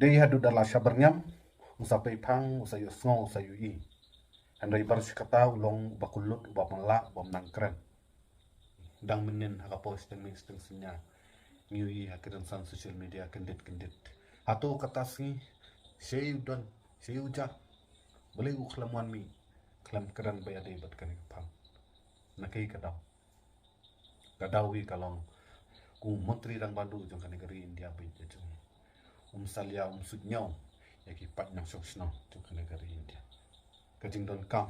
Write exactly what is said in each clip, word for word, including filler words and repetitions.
Dei haduh da la sha byrngem, u sa pei phang, u sa ïohsngew, u sa ïohi. Hynrei baroh shi katta u long uba kyllut, uba pynlah, uba nang kren. Dang mynnin ha ka por shiteng miet shiteng synñia, ngi ïohi ha ki rynsan social media kyndit kyndit. Hato kata sngi, shei u don, shei u jah, balei u khlem wan mih, khlem kren ba ïadei bad kane ka phang. Na kaei ka daw? Ka daw hi ka long, u Montri Rangbah Duh jong kane ka ri India beit jong ngi, um salia, um suidñiew ïa ki paid nongshong shnong jong kane ka ri India. Ka jingdonkam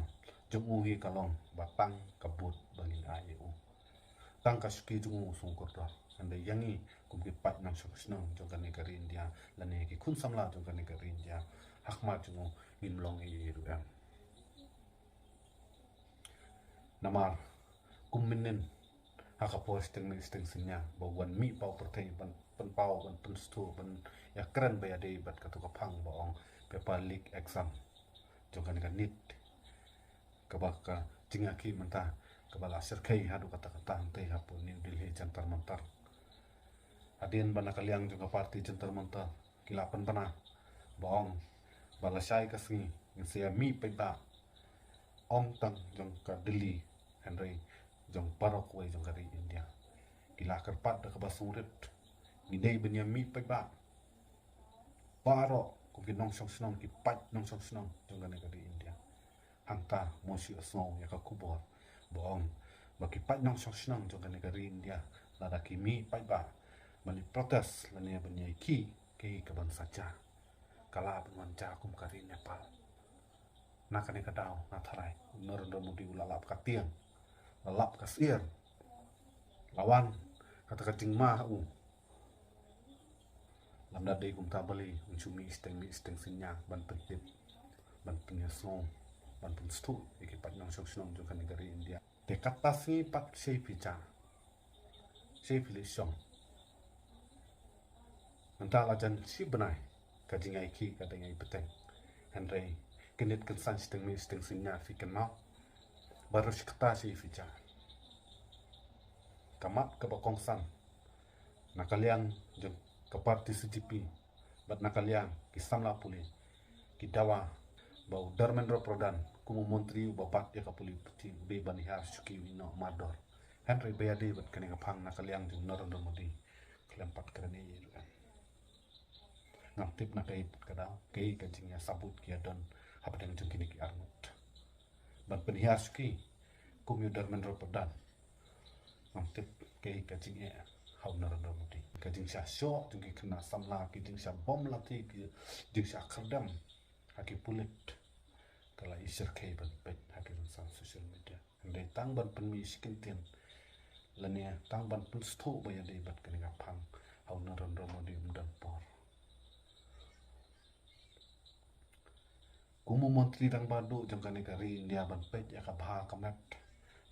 jong u hi ka long ba tang ka vote ba ngin ai ïa u, tang ka shuki jong u u song kordor. Hynrei ïa ngi kum ki paid nongshong shnong jong kane ka ri India lane ki khun samla jong kane ka ri India, ha khmat jong u ngim long ei ei ruh em. Namar kum mynnin ha ka por shiteng miet shiteng synñia, ba u wan mih paw pyrthei ban pynpaw, ban pynsngewthuh, ban ïakren ba ïadei bad kato ka phang ba ong paper leak exam jong kane ka NEET, kaba ka jingïakhih mynta kaba la shyrkhei haduh katta katta hangtei hapoh New Delhi Jantar Mantar. Hadien ba na ka liang jong ka party Jantar Mantar ki la pynbna ba ong ba lashai ka sngi ngin sa ïa mih paidbah, ym tang jong ka Delhi hynrei jong baroh kawei jong ka ri India. Ki la kyrpad da kaba sngewrit, ngi dei ban ïa mih paidbah baroh kum ki nongshong shnong, ki paid nongshong shnong jong kane ka ri India. Hangta mo shu sngew ïa ka khubor ba ong ba ki paid nongshong shnong jong kane ka ri India, lada ki mih paidbah ban ïa protest lane ban ïa khih, kaei kaban sa jia? Ka lah ban wan jia kum ka ri Nepal. Na kane ka daw, nga tharai u Narendra Modi u la lap ka tieng, la lap ka syiar, la wan kata ka jingma ha u. Lymda dei kumta, balei un shu mih shiteng miet shiteng synñia ban pyntip, ban pynïasngew, ban pynsngewthuh ïa ki paid nongshong shnong jong kane ka ri India? Te kata sngi pat, shei phi jah, shei phi leit shong. Mynta la jan shi bnai ka jingïakhih ka dang ïai bteng. Hynrei kyndit kynsan shiteng miet shiteng synñia phi kynmaw, baroh shi katta shei phi jah. Ka mat kaba kongsan na ka liang jong ka party C J P bad na ka liang ki samla pule, ki dawa ba u Dharmendra Pradhan kum u montri uba bat ïa ka pule puthi u dei ban hiar shuki, u ïehnoh mardor. Hynrei ba ïadei bad kane ka phang na ka liang jong u Narendra Modi, khlem pat kren ei ei ruh em. Ngam tip na kaei pat ka daw, kaei ka jingïasabut ki ïa don hapdeng jong kine ki arngut. Ban pynhiar shuki kum ïa u Dharmendra Pradhan. Ngam tip kaei ka jingeh ha u Narendra Modi. Ka jingshah shoh jong ki khynnah samla, ki jingshah bom lathi, ki jingshah khyrdem ha ki pulit, ka la ïashyrkhei ban peit ha ki rynsan social media. Hynrei tang ban pynmih shi kyntien lane tang ban pynsngewthuh ba ïadei bad kane ka phang ha u Narendra Modi um don por. Kum u montri rangbah duh jong kane ka ri India ban peit ïa ka bha ka met,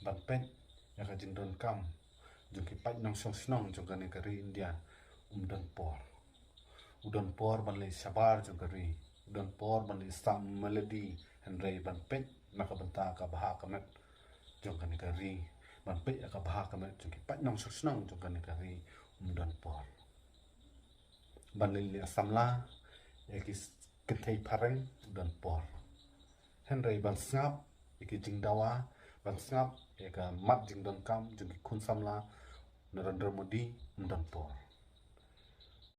ban peit ïa ka jingdonkam jong ki paid nongshong shnong jong kane ka ri India, um don por. U don por ban leit shabar jong ka ri, u don por ban leit sam melody, hynrei ban peit na ka bynta ka bha ka met jong kane ka ri, ban peit ïa ka bha ka met jong ki paid nongshong shnong jong kane ka ri, um don por. Ban leit leh samla ïa ki kynthei phareng, um don por. Hynrei ban sngap ïa ki jingdawa, ban sngap ïa ka mat jingdonkam jong ki khun samla Narendra Modi, um don por.